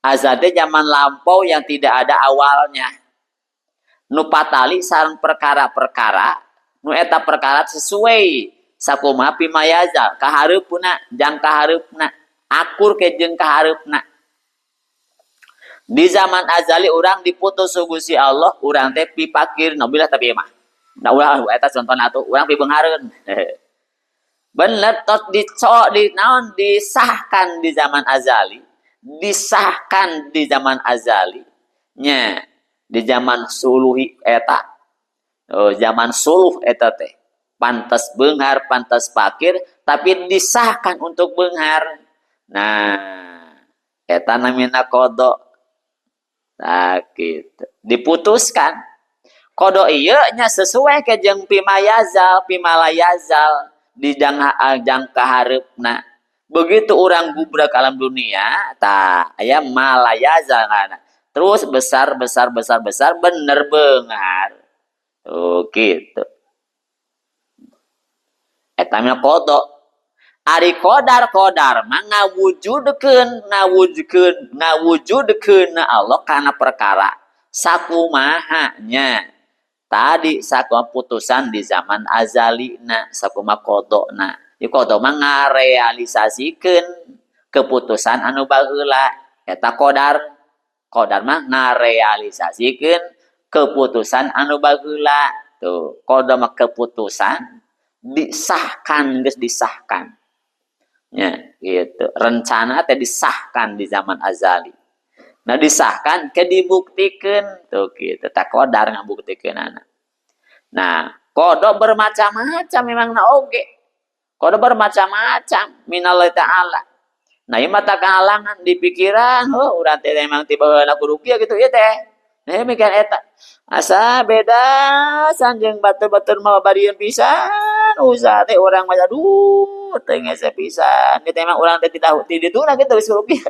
Azal teh zaman lampau yang tidak ada awalnya. Nu patali sareng perkara-perkara nu eta perkara sesuai sakumaha pimayazal kahareupna jang kahareupna akur ke jeung kahareupna. Di zaman azali urang diputus ku Gusti Allah, urang teh pipakir nabilah tapi mah. Nah ulah eta contohna atuh urang pibeunghareun. Bener tos dicok di naon disahkan di zaman azali, disahkan di zaman azali nya di zaman suluhi eta. Oh, zaman suluh eta teh pantas beunghar, pantas pakir, tapi disahkan untuk beunghar. Nah, eta namina qada. Nah, gitu. Diputuskan. Qada ieu nya sesuai ke jeung pimayazal, pimalayazal di jangka hareupna. Begitu urang gubrak alam dunia, tah aya malayazal ngaranna. Terus besar, besar, besar, besar, bener beunghar. Oh, gitu. Eta mah qada. Ari qadar-qadar mah ngawujudkeun ngawujudkeun ngawujudkeun Allah kana perkara sakumaha nya. Tadi sakumaha putusan di zaman azalina, sakumaha qadana. Ieu qada mah ngarealisasikeun keputusan anu baheula eta qadar. Qadar mah ngarealisasikeun keputusan anu baheula. Tuh, qada mah keputusan disahkan, geus disahkan. Ya, gitu. Rencana teh disahkan di zaman azali. Nah, disahkan ke dibuktikeun tuh gitu. Tak qadar ngabuktikeunana. Nah, qada bermacam-macam memang na oge. Qada bermacam-macam minallahi ta'ala. Nah, ieu mah kahalangan di pikiran, oh urang teh emang tiba heula kudu kieu gitu ieu teh. Nah, ieu mikir eta. Asa beda sanjeng batur-batur mah barieun pisan, usaha teh urang mah aduh teu ngese pisan. Gitu emang urang teh tidak ti dituna gitu geus kudu kieu.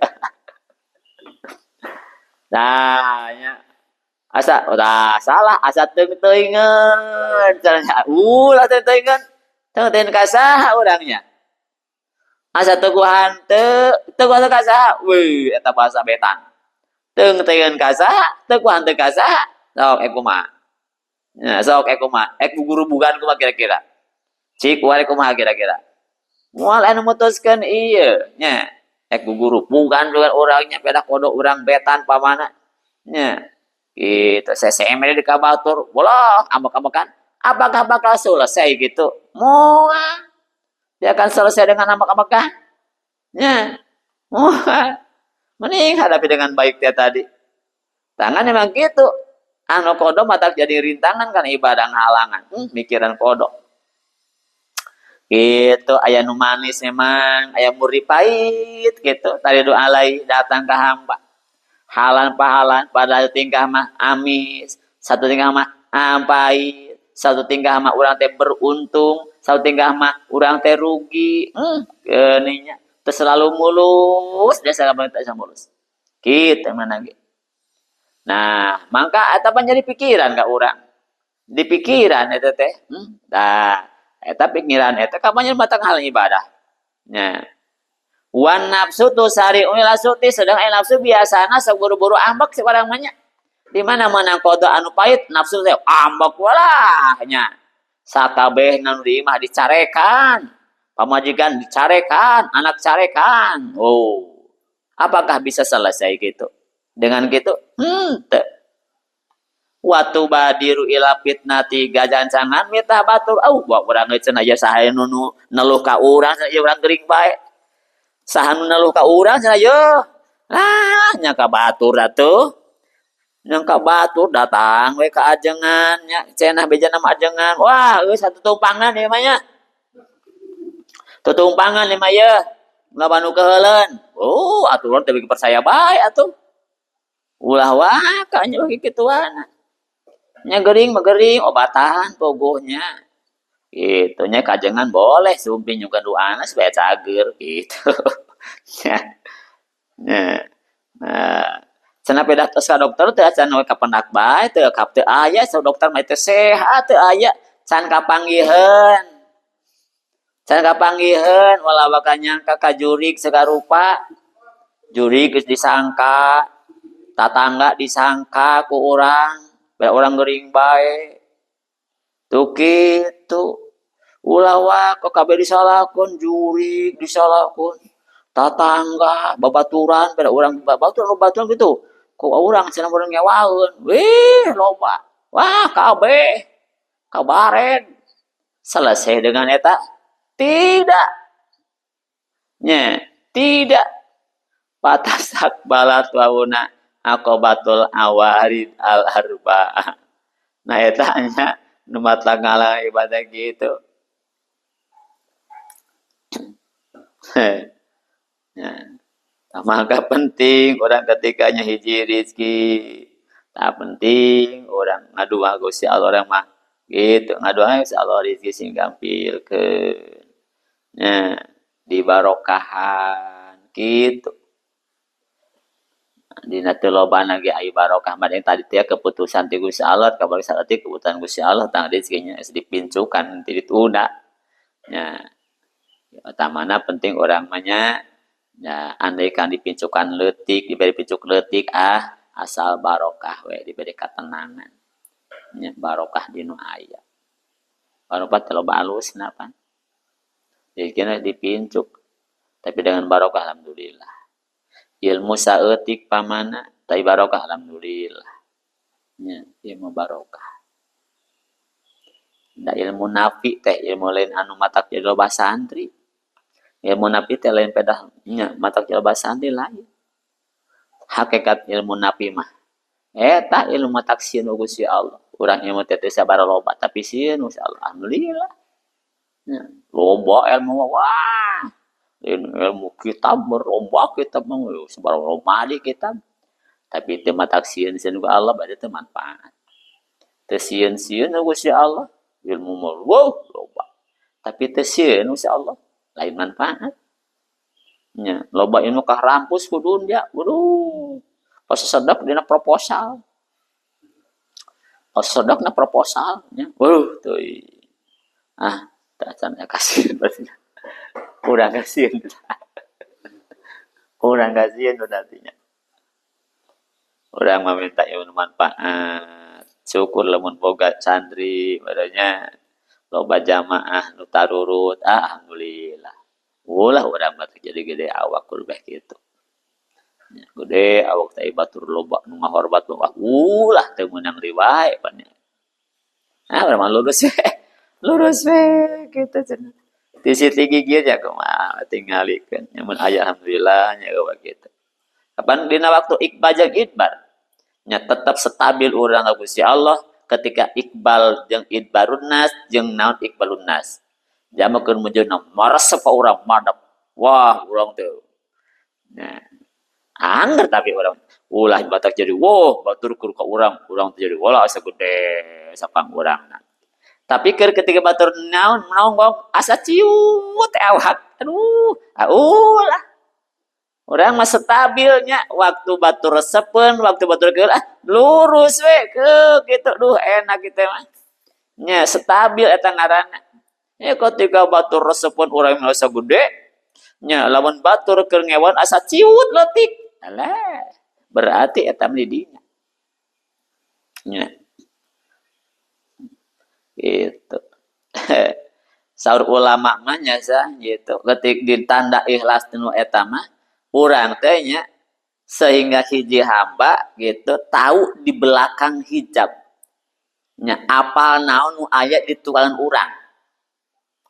Nah, nya. Asa udah salah, asa teung-teuingeun cenah. Ulah teung-teuingeun. Teung-teuingeun ka saha urangnya? Asa teu hanteu, teu kuat ka saha? Weuh, eta bahasa betan. Teung-teuingeun ka saha, teu kuat hanteu ka saha? Sok ek kumaha? Nya, sok ek kumaha? Ek gurubugan kumaha kira-kira? Cik wari kumaha kira-kira? Moal anu mutuskeun ieu nya. Ek gurubugan dengan orangnya beda kodo urang betan pamana nya. Gitu, CCM di kabatur, bolah ambek-ambekan. Apakah bakal selesai gitu? Moal. Dia akan selesai dengan ambek-ambekan. Nya. Moal. Mending hadapi dengan baik dia tadi. Tangan emang gitu. Anu kodo matak jadi rintangan kan ibadah halangan. Mikiran kodo. Gitu, aya nu manis memang, aya murni pahit gitu. Tadi doa alai datang ke hamba. Halan pahalan pada tingkah mah amis, satu tingkah mah pahit, satu tingkah mah urang teh beruntung, satu tingkah mah urang teh rugi. Geuning teu selalu mulus, dia selalu tak mulus. Gitu mana ge. Nah, mangka eta pan jadi pikiran ka urang. Di pikiran eta teh. Nah, eta pikiran eta kapan matang hal ibadah. Nya. Wan nafsu tu sari'u ila suti, sedang aya nafsu biasana sok buru-buru ambek si urang mah nya. Di mana-mana qada anu pahit nafsu teh ambek walah nya. Sakabeh nu di imah dicarekan, pamajikan dicarekan, anak carekan. Oh. Apakah bisa selesai gitu? Dengan gitu? Teu. Watu badiru ila fitnati gajancangan mitah batur. Au, wah urang geus cenah ieu saha nu neluh ka urang, cenah ieu urang gering bae. Saha nu neluh ka urang cenah ieu. Ah, nya ka batur atuh. Nya ka batur datang we ka ajengan nya cenah bejana mah ajengan. Wah, geus satu tumpangan ieu mah nya. Tutumpangan ieu mah ieu. Lawan nu keuheuleun. Oh, atuh urang teh percaya bae atuh. Ulah waka nya bagi kituan. Nya gering mah gering obatan pogohnya. Gitu nya kajengan boleh sumping nyukan doana supaya cager gitu. Nya. Nya. Nah, cenah pedah tos ka dokter teh acan we kapendak bae teu kap teu aya sa dokter mah teu sehat teu aya can kapanggiheun. Can kapanggiheun wala bakal nyangka ka jurig sagarupa. Jurig geus disangka, tatangga disangka ku urang, bae urang gering bae. Tuh kitu. Ulah wa kabeh disalahkeun, jurig disalahkeun, tatangga, babaturan, pada urang babaturan, babaturan gitu. Ku urang cenah urang ngewaeun. Wih, loba. Wah, kabeh kabaren. Selesai dengan eta? Tidak. Nya, tidak. Patasak balat wauna aqobatul awarid al arba'ah. Nah, eta nya nu matak ngalah ibadah gitu. Ya. Maka penting orang ketikanya hiji rezeki. Tak penting orang ngadua Gusti Allah orang mah gitu ngadua Gusti Allah rezeki sing gampilkeun. Ya, dibarokahan gitu. Dina teu lobana ge aya barokah mah yang tadi teh keputusan ti Gusti Allah, kabar teh keputusan Gusti Allah tang rezekinya geus dipincukan ti ditunda. Ya. Utamana penting urang mah nya ya, andaikan dipincukan leutik, diberi pincuk leutik, ah, asal barokah we, diberi ketenangan nya, barokah di nu aya. Barokah teh loba alusna pan. Jadi kena dipincuk tapi dengan barokah, alhamdulillah. Ilmu saeutik pamana tapi barokah, alhamdulillah nya, ilmu barokah. Da ilmu nafi teh ilmu lain anu matak jadi loba santri. Ilmu nafi teh lain pedah nya matak jadi loba santri, lain. Hakikat ilmu nafi mah eta ilmu matak sieun Gusti Allah. Urang ilmu teh teu sabaraha loba tapi sieun Gusti Allah, alhamdulillah. Nya, loba ilmu, wah, ilmu kitab, loba kitab mah, sabaraha loba di kitab. Tapi teu matak sieun-sieun ku Allah, berarti teu manfaat. Teu sieun-sieun Gusti Allah, ilmu mah wow loba. Tapi teu sieun Gusti Allah, lain manfaat. Nya, loba ilmu kah rampus ku dunya, waduh. Pas sedek dina proposal. Pas sedek na proposal nya, waduh teuing. Ah, tak can kasih berarti. Kurang kasih. Kurang kasih nantinya. Urang meminta ilmu manfaat. Syukur lamun boga santri, badanya loba jamaah nu tarurut, ah, alhamdulillah. Ulah urang mah jadi gede awak kudu beh kitu. Ya, gede awak teh batur loba nu ngahormat, wah, ulah teu meunang riwae pan. Ah, urang mah lurus we. Lurus we kitu cenah. Ti tinggi kieu nya kumaha tingalikeun. Mun aya alhamdulillah nya eueuh kitu. Kapan dina waktu iqbal jeung idbar? Nya tetap stabil urang ka Gusti Allah ketika iqbal jeung idbarun nas jeung naon iqbalun nas. Jamakeun mujurna maresep ka urang madep. Wah, urang teh. Nah, angger tapi urang ulah batak jadi wah batur kur ka urang, urang teh jadi wala asa gede sapang urangna. Tapi keur ketika batur naon nonggong asa ciut awak. Aduh, ah, ulah. Urang mah stabilnya waktu batur resepeun, waktu batur geul, ah, lurus we ke gitu, duh enak gitu mah. Nya stabil eta ngaranna. Ya ketika batur resepeun urang mah asa gede, nya lamun batur keur ngewan asa ciut leutik. Alah, berarti eta mah di dinya. Nya. Gitu. Saur ulama mah nya sah gitu. Ketik ditanda ikhlas nu eta mah urang teh nya sehingga hiji hamba gitu tahu di belakang hijab. Nya apal naon nu aya di tukangan urang.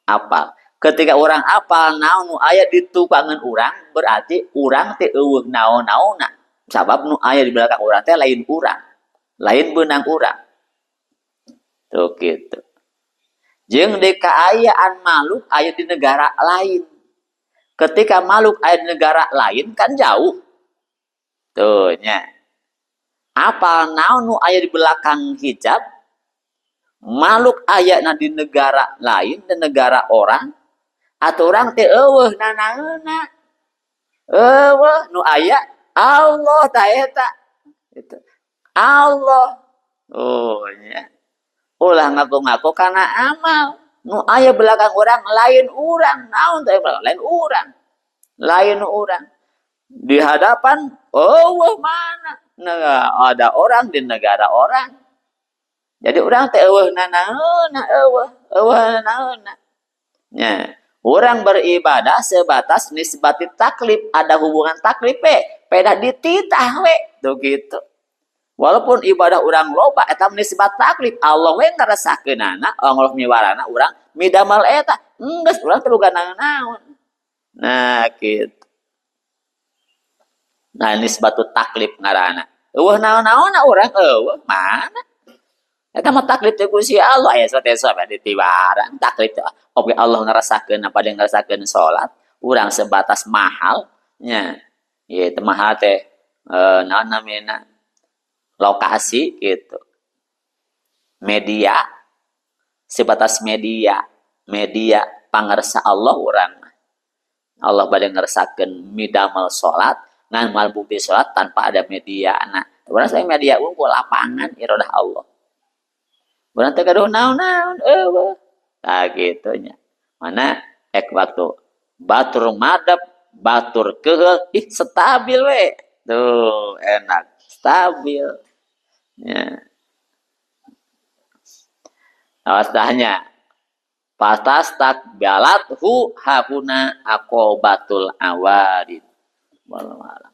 Apal. Ketika urang apal naon nu aya di tukangan urang, berarti urang teh eueuh naon-naonna. Sabab nu aya di belakang urang teh lain urang. Lain beunang urang. Tuh gitu. Jeung di kaayaan makhluk aya di negara lain. Ketika makhluk aya di negara lain kan jauh. Tuh nya. Apal naon nu aya di belakang hijab? Makhluk aya na di negara lain, di negara orang, atau orang teh eueuh nanaeuna. Eueuh nu aya Allah ta eta. Gitu. Allah. Oh nya. Ulah ngaku-ngaku karena amal. Nu aya belakang orang lain urang, naon teh lain urang. Lain urang. Di hadapan eueuh mana? Nah, ada orang di negara orang. Jadi urang teh eueuh nanaeuna, eueuh, eueuh nanaeuna. Nya, urang beribadah sebatas nisbati taklif, ada hubungan taklif we, peda dititah we, tuh gitu. Walaupun ibadah urang loba eta nisbat taklif, Allah we ngarasakeunana, Allah miwarana urang midamal eta, geus urang teu boga naon-naon. Nah, gitu. Nah, nisbatu taklif ngaranna. Eueuh naon-naonna urang eueuh mana? Eta mah taklif teh Gusti Allah aya teh sampe ditiwaran taklif teh. Oke Allah ngarasakeun apa dia ngarasakeun salat, urang sebatas mahal nya. Ieu teh mahal teh naon namina? Lokasi gitu. Media sebatas media, media pangarsa Allah urang mah. Allah bade ngerasakeun midamal salat, ngan mal bukti salat tanpa ada media. Nah, urang saya media unggul lapangan iradah Allah. Urang teh gaduh naon-naon eueuh. Tah kitu nya. Mana ek waktu Batur madep, batur keheul, ih, stabil we. Tuh, enak, stabil. Ya. Awas dahnya. Fatastaqbalathu hahuna aqobatul awarid. Wallahu a'lam.